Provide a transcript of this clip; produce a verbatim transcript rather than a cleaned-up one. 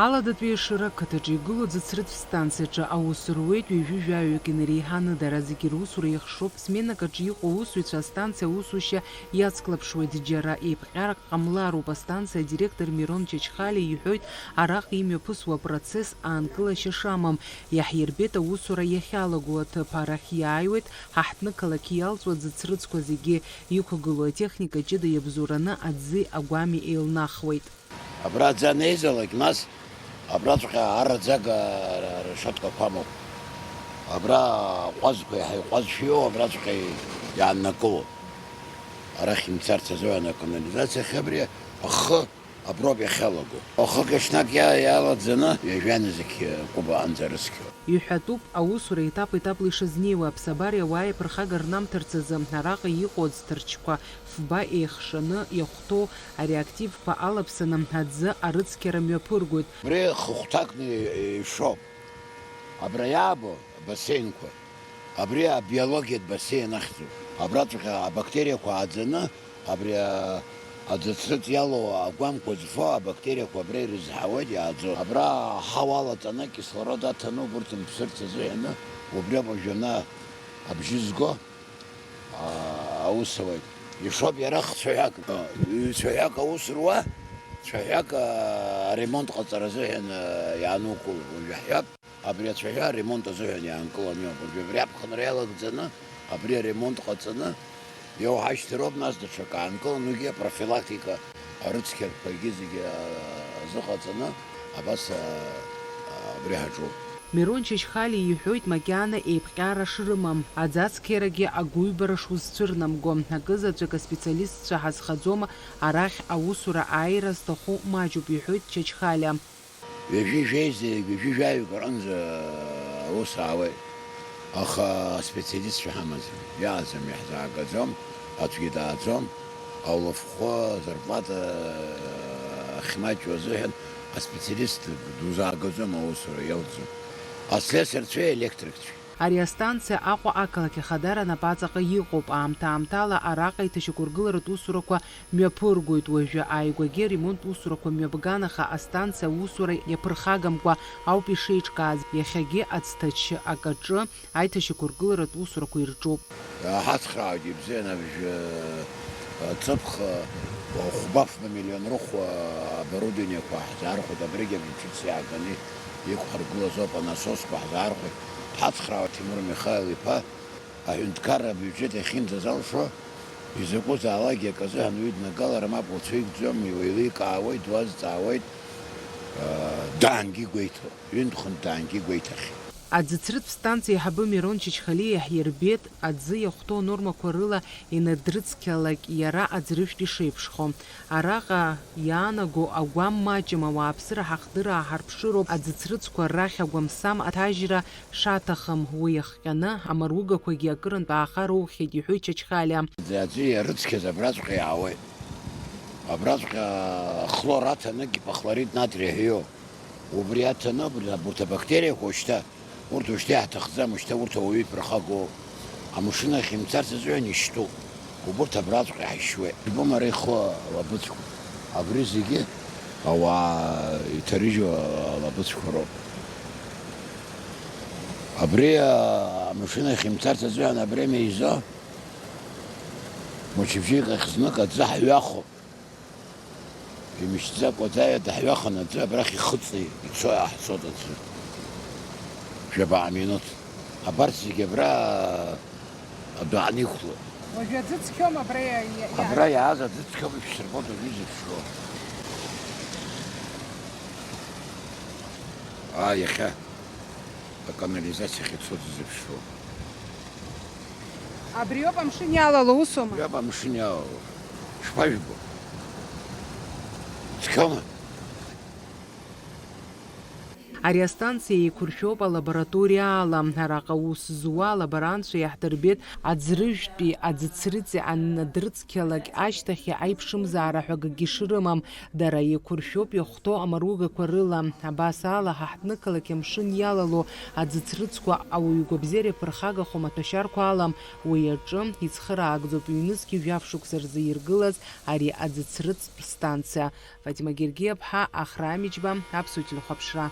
Аладатәи Ешыра ақыҭаҿы игылоу аӡыцрытә станциаҿы аус руеит ҩажәи жәаҩык инареиҳаны, дара зегьы русура еихшоуп, сменак аҿы иҟоу аусзуҩцәа астанциа аусушьа иацклаԥшуеит, џьара еиԥҟьарак ҟамлароуп. Астанциа адиректор Мирон Чачхалиа иҳәоит, араҟа имҩаԥысуа апроцесс аанкылашьа шамам, иаҳирбеит аусура иахьалаго аҭыԥ, арахь иааиуеит, ҳаҳҭнықалақь иалҵуа аӡыцрыҵқәа зегьы иқәгылоу атехника ҷыда иабзоураны аӡи агәами еилнахуеит. Абра аӡы анеизалак, нас абраҵәҟьа араӡага ршатқәа қәамоуп. Абра аҟәазқәа иаҳа иҟәазшәа иоу абраҵәҟьа иааннакыло. Арахь имцарц азыҳәан аканализациа ахь абри ахы аброуп иахьалаго. Ахы кашнак иа-, иалаӡаны ҩажәа нызқь кәыба анӡа рыцқьо. Иҳәатәуп, аусура етап-етапла ишазнеиуа, аԥсабареи ауааи аԥырхага рнамҭарц азы, араҟа иҟоу аӡҭарчқәа фба еихшаны иахәҭоу ареактивқәа алаԥсаны аӡы арыцқьара мҩаԥыргоит. Абри хыхәҭакны ишоуп. Абра иаабо абасеинқәа, абри абиологиатә басеин ахьӡуп. Абраҵәҟьа абактериақәа ааӡаны, абри а-, аӡыцрыҵ иалоу агәамқәа зфо абактериақәа абра ирызҳауеит, иааӡо. Абра аҳауа алаҵаны, акислород аҭаны, убырҭ мԥсырц азыҳәаны, убри ауп уажәы ана абжьы зго, а, аус ауеит. Ишоуп иара хцәаҳәак. Ҩ-цәаҳәак аус руа, цәаҳәак, а, аремонт ҟаҵара азыҳәан, а, иаанукыло. Уажәы ҳҳәап, абри ацәаҳәа аремонт азыҳәан иаанкыланы иҟоуп. Уажәы абри аԥхынра иалагӡаны, абри аремонт ҟаҵаны, иоуҳашьҭыроуп, нас даҽакы аанкылан, уигьы апрофилактика арыцқьарқәагьы зегьы, а, азыҟаҵаны, абас, а, а, абри ҳаҿуп. Мирон Чачхалиа иҳәоит, макьана еиԥҟьара шрымам, аӡацқьарагьы агәыҩбара шузцәырнамго, акызаҵәык аспециалистцәа ҳазхаӡома, арахь аусура ааира зҭаху маҷуп, иҳәоит Чачхалиа. Ҩажәи жәеиза, ҩажәи жәаҩык аҟынӡа аус аауеит. Аха аспециалистцәа ҳамаӡам, иааӡам, иаҳзаагаӡом, аӡәгьы дааӡом, аулафхәы, азарплата ахьмаҷу азыҳәан аспециалист дузаагаӡом, аусура иалҵӡом. Аслесарцәеи аелектрикцәеи. Ари астанциа Аҟәа ақалақь Ахадара напаҵаҟа иҟоуп. Аамҭа-аамҭала араҟа иҭашьақәыргыларатә усурақәа мҩаԥыргоит. Уажәы ааигәагьы аремонт усурақәа мҩаԥган, аха астанциа аусура иаԥырхагамкәа ауп ишеиҿкааз. Иахьагьы ацҭачы акаҿы аиҭашьақәыргыларатә усурақәа ирҿуп. Иаҳацхраауеит ибзианы абжьы, ҵыԥх, хәба-фба миллион рыхәа оборудованиеқәа ҳзаархәеит, абригь абжьы ҿыц иааганы иқәҳаргылаз ауп, анасосқәа ҳзаархәеит. Ҳацхраауеит, Ҭемур Михаил-иԥа, аҳәынҭқарра абиуџьет иахьынӡазалшо, изакәызаалакгьы акы азыҳәан уиднагалар мап уцәикӡом, иуеиликаауеит, дуазҵаауеит, аа, даангьы игәеиҭо, ҩынтә-хынтә даангьы игәеиҭахьеит. Аӡыцрытә станциа аиҳабы Мирон Чачхалиа иаҳирбеит, аӡы иахәҭоу анормақәа рыла инадрыцқьалак, иара аӡрыжәтә ишеиԥшхо. Араҟа иаанаго агәам маҷым, ауааԥсыра ҳахдыраа ҳарԥшыроуп, аӡыцрыҵқәа рахь агәамсам аҭажьра шаҭахым, уи иахҟьаны амаругақәагьы акырынтә ааха роухьеит, иҳәоит Чачхалиа. Аӡы иарыцқьаз абраҵәҟьа иаауеит. Абраҵәҟьа хлор аҭаны гипохлорид натрия ҳәа иоуп. Убри аҭаны абри, абарҭ абактериақәа уажәшьҭа, урҭ уажәшьҭа иаҳҭахӡам, уажәшьҭа урҭ ауаҩы иԥырхагоу. Амашьына ахь имцарц азыҳәан ишьтәуп. Убырҭ абраҵәҟьа иҳашьшьуеит. Ибома ара иху алабыцқәа. Абри зегьы ауаа иҭарыжьуа алабыцқәа роуп. Абри, а, амашьына ахь имцарц азыҳәан абри амҩа изо, мчыбжьык ахь знык аӡы ҳҩахоуп. Имышьҭӡакәа аӡаҩа даҳҩахан аӡы абрахь ихыҵны ицо, иаҳцоит аӡы. Жәабаҟа минуҭ. Абарҭ зегьы абра адәаҟны иқәлоит. Уажәы аӡы цқьоума абра иа-, иа-, иа- Абра иааз аӡы цқьоуп, ишәсырбоит уажәы изыԥшуа. Аа, иахьа аканализациа ахь ицо аӡы зыԥшуа. Абриоуп амшын иалало, усоума? Абриоуп амшын иалало. Шԥажәбо? Цқьоума? Ари астанциа еиқәыршәоуп алабораториа ала. Араҟа аус зуа алаборантцәа иаҳдырбеит аӡрыжәтәи аӡыцрыҵи аннадырцқьалак ашьҭахь аиԥшымзаара ҳәа акгьы шрымам. Дара еиқәыршәоуп иахәҭоу амаругақәа рыла. Абас ала, ҳа ҳҭнықалақь амшын иалало аӡыцрыҵқәа ауаҩы игәабзиара иаԥырхагахо маҭәашьарқәа алам. Уи аҿы ицхыраагӡоуп ҩнызқь жәаф шықәса рзы иргылаз ари аӡыцрыҵтә станциа. Фатима Гергиаԥҳа, Ахраа Миџьба, Аԥсуа телехәаԥшра.